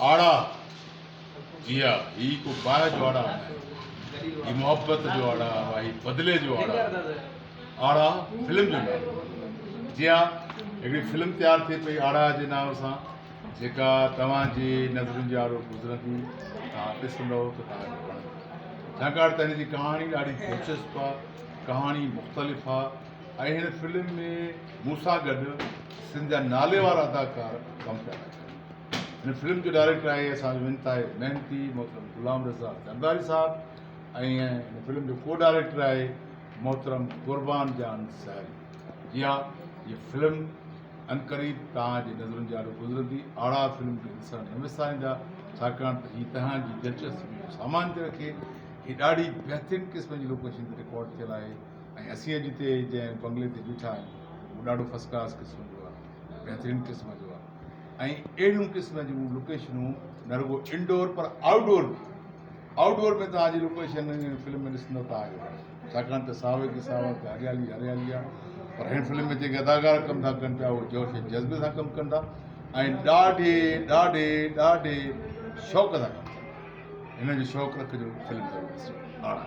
آڙاهه، جي ها هي ڪو باهه جو آڙاهه ناهي، هي محبت جو آڙاهه آهي، هي بدلي جو آڙاهه آهي. آڙاهه فلم جو نالو آهي. جي ها هڪڙي فلم تيار ٿئي پئي آڙاهه جي نانء سان جيڪا توهان جي نظرن جي آڏو گذرندي، توهان ڏسندؤ ته توهان کي وڻندي. ڇاڪاڻ ته هن جي ڪهاڻي ڏاڍي دلچسپ آهي، ڪهاڻي مختلف آهي ۽ هن فلم ۾ مون سان گڏ سنڌ جا نالي وارا اداڪار ڪم پيا ٿا ڪن. هن فلم جو ڊائريڪٽر آهي اسان جو انتهائي محنتي محترم غلام رضا زرداري صاحب ۽ هن فلم جو ڪو ڊائريڪٽر آهي محترم قربان جان سهري. جي ها هي فلم عنقريب توهان جي نظرن جي آڏو گذرندي. آڙاهه فلم کي ڏسڻ نه وساريندا ڇاڪاڻ ته هي توهان جي دلچسپي جو سامان ٿي رکي. هي ڏاڍي بهترين قسم جي لوڪيشن تي رڪارڊ ٿيل آهي ۽ اسين اڄ هتي جنهن بنگلي تي بيٺا آهيون اهو ڏاڍو فرسٽ ڪلاس قسم جو آهي بهترين قسم جو آهي. ۽ اهڙيون قسم جون لوڪيشنون نه رڳو انڊور پر آئوٽ ڊور به آئوٽ ڊور ۾ توهان جي لوڪيشن فلم ۾ ڏسندو توهان کي وڻندي ڇاڪاڻ ته ساوڪ ئي ساوڪ هريالي هريالي آهي پر هن فلم ۾ جيڪي اداڪار ڪم ٿا ڪن پيا اهي جوش ۽ جذبي سان ڪم ڪن ٿا ۽ ڏاڍي ڏاڍي ڏاڍي شوق سان ڪم ڪن ٿا هن جو شوق رکجو فلم ضرور ڏسجو آڙا.